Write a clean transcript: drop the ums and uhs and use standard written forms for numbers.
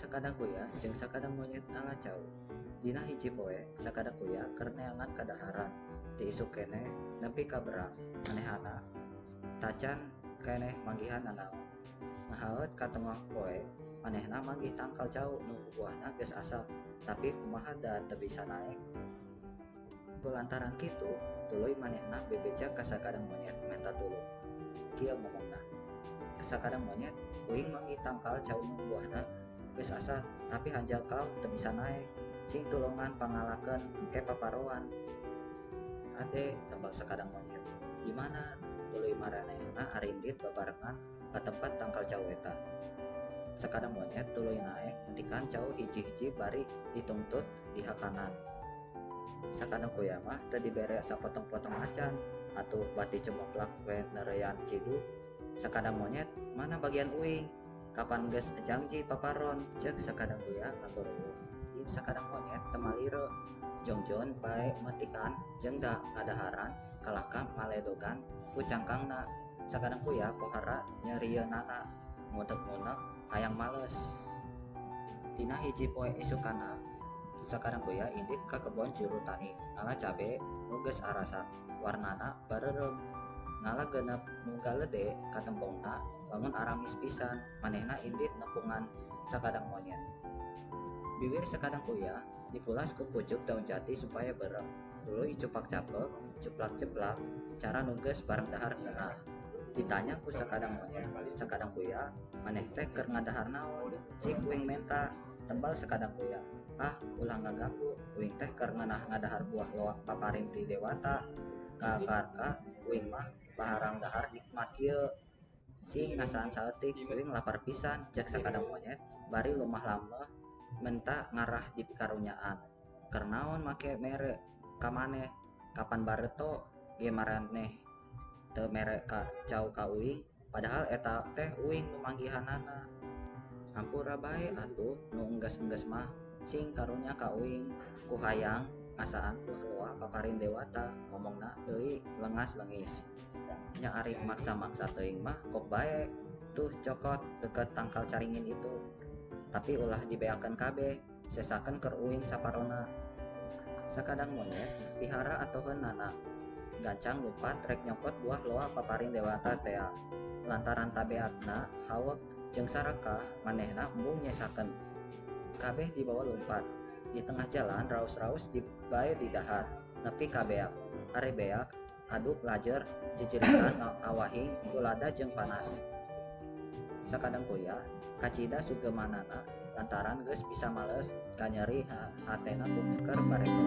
Sakadang kuya jeung sakadang monyet ngala cau. Dina hiji poe sakadang kuya keur neangan kadaharan ti isuk keneh nepi ka berang. Manehna tacan keneh manggihan nanaon. Ngahaeut ka tengah poe manehna manggih tangkal cau nu buahna geus asak tapi kumaha da teu bisa naek. Kulantaran kitu tuluy manehna bebeja ka sakadang monyet menta tulung. Kieu ngomongna, "Sakadang monyet, uing manggih tangkal cau nu buahna geus asak tapi hanjakal teu bisa naek. Cing tulungan pangalakeun engke paparoan." "Ade," tembal sakadang monyet. "Di mana?" Tuluy maranehna arindit babarengan ka tempat tangkal cau eta. Sakadang monyet tuluy naek mentikan cau hiji-hiji bari ditungtut dihakanan. Sakadang kuya mah teu dibere sapotong-potong acan, atuh bati cemoklak we neureuyan ciduh. "Sakadang monyet, mana bagian uing? Kapan geus jangji paparon?" Ceuk sakadang kuya ngagorowok. Ieu sakadang monyet teu malire. Jongjon bae metikan jeung ngadaharan kalahka maledogan ku cangkangna. Sakadang kuya pohara nyerieunana, ngutek-ngunek hayang males. Dina hiji poe isukana sakadang kuya indit ka kebon juru tani ngala cabe nu geus arasak, warnana bareureum. Ngala genep nu galede katembongna lamun aramis pisan, manehna indit nepungan sakadang monyet. Biwir sakadang kuya dipulas ku pucuk daun jati supaya beureum. Tuluy cupak-capek, cuplak-ceplak cara nu geus bareng dahar ngeunah. Ditanya ku sakadang monyet, "Sakadang kuya, maneh teh keur ngadahar naon? Cik uing menta." Tembal sakadang kuya, "Ah, ulah ngaganggu, uing teh keur ngeunah ngadahar buah loa paparin ti dewata. Kakarka uing mah baharang dahar nikmat ieu. Sing ngasaan saeutik, uing lapar pisan," cek sakadang monyet bari lumah-lameh menta ngarah dipikarunyaan. "Keur naon make mere ka maneh? Kapan bareto ge maraneh teu mere ka cau ka uing, padahal eta teh uing nu manggihanana. Hampura bae atuh nu enggeus-enggeus mah, sing karunya ka uing, ku hayang ngasaan buah loa paparin dewata," ngomongna deui lengas-lengis. "Nya ari maksa-maksa teuing mah kok bae, tuh cokot deket tangkal caringin itu. Tapi ulah dibeakeun kabeh, sesakeun keur uing saparona." Sakadang monyet pihara atoheunana, gancang lumpat rek nyokot buah loa paparin dewata tea. Lantaran tabeatna haweuk jeung sarakah manehna embung nyesakeun. Kabeh dibawa lumpat. Di tengah jalan raus-raus bae didahar nepi ka beak. Ari beak aduk lajer jijirikan awahing ku lada jeung panas. Sakadang kuya kacida sugeumanana lantaran geus bisa males kanyeri hatena ku keur bareto.